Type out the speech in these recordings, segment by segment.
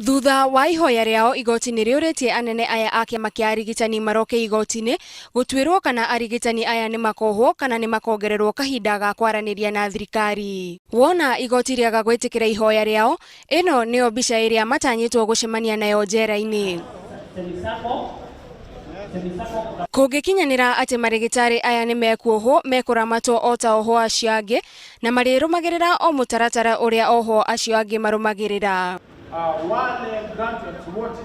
Thutha wa ihoya rĩao, igoti nĩ rĩũrĩtie anene aya a kĩama kĩa arigitani maroke igoti-inĩ gũtuĩrwo kana arigitani aya nĩ makohwo kana nĩ makongererwo kahinda ga kwaranĩria na thirikari. Wona igoti rĩaga gwĩtĩkĩra ihoya rĩao, ĩno nĩyo mbica ĩrĩa matanyĩtwo gũcemania nayo njera-inĩ. Kũngĩkinyanĩra atĩ marĩgĩtarĩ aya nĩ mekuohwo, mekũramatwo o ta ohwo acio angĩ na marĩrũmagĩrĩra o mũtaratara ũrĩa ohwo acio angĩ marũmagĩrĩra. Wale graduates wote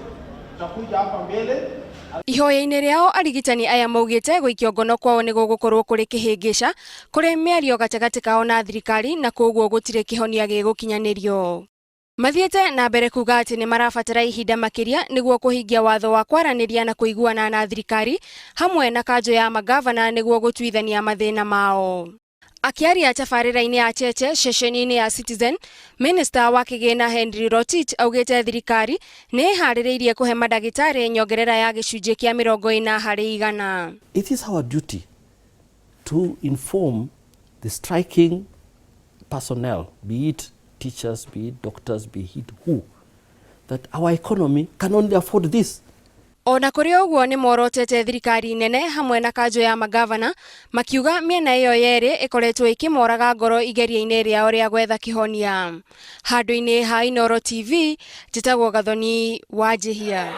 tutakuja hapa mbele. Ihoya-inĩ rĩao, arigitani aya maugĩte gũikio ngono kwao nĩ gũgũkorwo kũrĩ kĩhĩngĩca kũrĩ mĩario gatagatĩ kao na thirikari, na koguo gũtirĩ kĩhonia gĩgũkinyanĩrio. Mathiĩte na mbere kuga atĩ nĩ marabatara ihinda makĩria nĩguo kũhingia watho wa kwaranĩria na kũiguana na thirikari hamwe na kanjũ ya magavana nĩguo gũtuithania mathĩna mao. Akĩaria tabarĩra-inĩ ya Cheche ceceni-inĩ ya Citizen, Minista wa kĩgĩna Henry Rotich augĩte thirikari nĩ ĩharĩrĩirie kũhe mandagĩtarĩ nyongerera ya gĩcunjĩ kĩa 40%. It is our duty to inform the striking personnel, be it teachers, be it doctors, be it who, that our economy can only afford this. Ona kũrĩ ũguo, nĩ morotete thirikari nene hamwe na kanjũ ya magavana, makiuga mĩena ĩyo yerĩ ĩkoretwo ĩkĩmoraga ngoro igeria-inĩ rĩao rĩa gwetha kĩhonia. Handũ-inĩ ha Inooro TV, njĩtagwo Gathoni wa Njihia.